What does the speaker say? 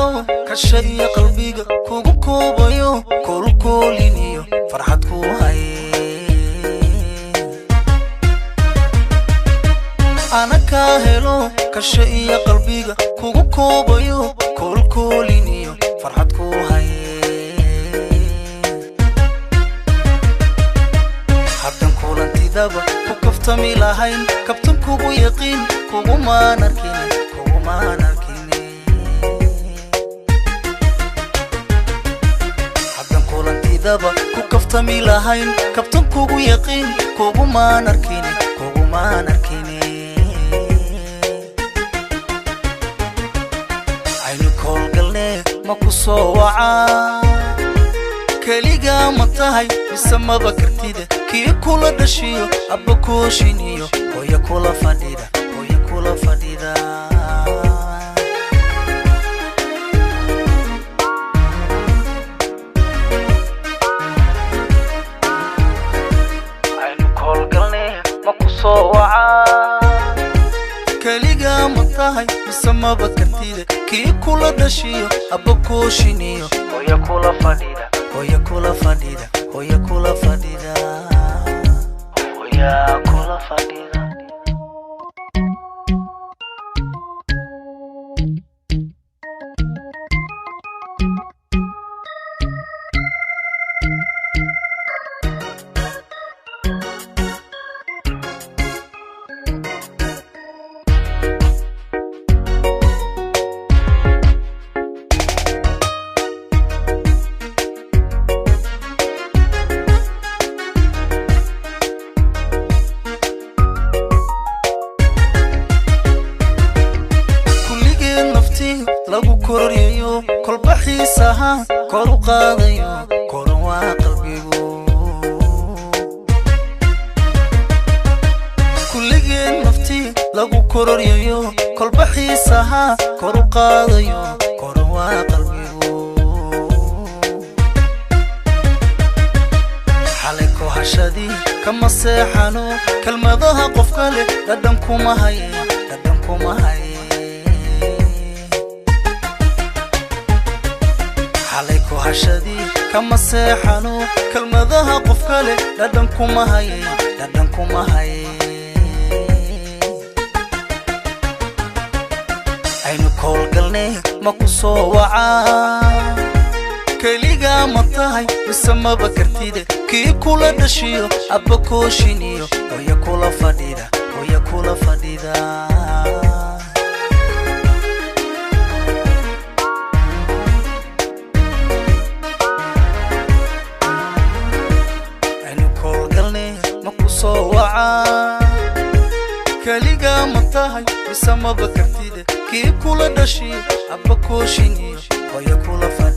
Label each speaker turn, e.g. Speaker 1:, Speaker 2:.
Speaker 1: helo kasha iyo qalbiga kugu koobayo koolkooliniyo farxad ku haye. Ana kaa helo kasha iyo qalbiga kugu koobayo koolkooliniyo farxad ku haye. Haddan kulantidaba ku kaftami lahayn, kabtan kugu yaqiin kugumaan arkin, kugumaan arkin. Haddan kulantidaba ku kaftami lahayn, kabtan kugu yaqiin kugumaan arkin, kugumaan arkin. Aynu koolgalne, ma ku soo wacaa? Keligaa ma tahay mise maba kartida kii kula dhashiyo abba kooshin iyo hooyo kula fadhida, hooyo kula fadhida? Aynu koolgalne, ma ku soo wacaa? Keligaa ma tahay mise maba kartida kii kula dhashiyo abba kooshin iyo hooyo kula fadhida, hooyo kula fadhida, hooyo kula fadhida, hooya kula fadhida? Kulligeed naftii lagu kororyayo, kolba xiisaha kor u qaadayo, koran waa qalbigu. Kulligeed naftii lagu kororyayo, kolba xiisaha kor u qaadayo, koran waa qalbigu. Xalay kohashadii kama seexano, kelmadaha qof kale dhadhan kuma haye, dhadhan kuma haye. Xalay kohashadii kama seexano, kelmadaha qof kale dhadhan kuma haye, dhadhan kuma haye. Aynu koolgalne, ma ku soo wacaa? Keligaa ma tahay mise maba kartida kii kula dhashiyo abba kooshin iyo hooyo kula fadhida, hooyo kula fadhida? Aynu koolgalne, ma ku soo wacaa? Keligaa ma tahay mise maba kartida kii kula dhashiyo abba kooshin iyo hooyo kula fadhida?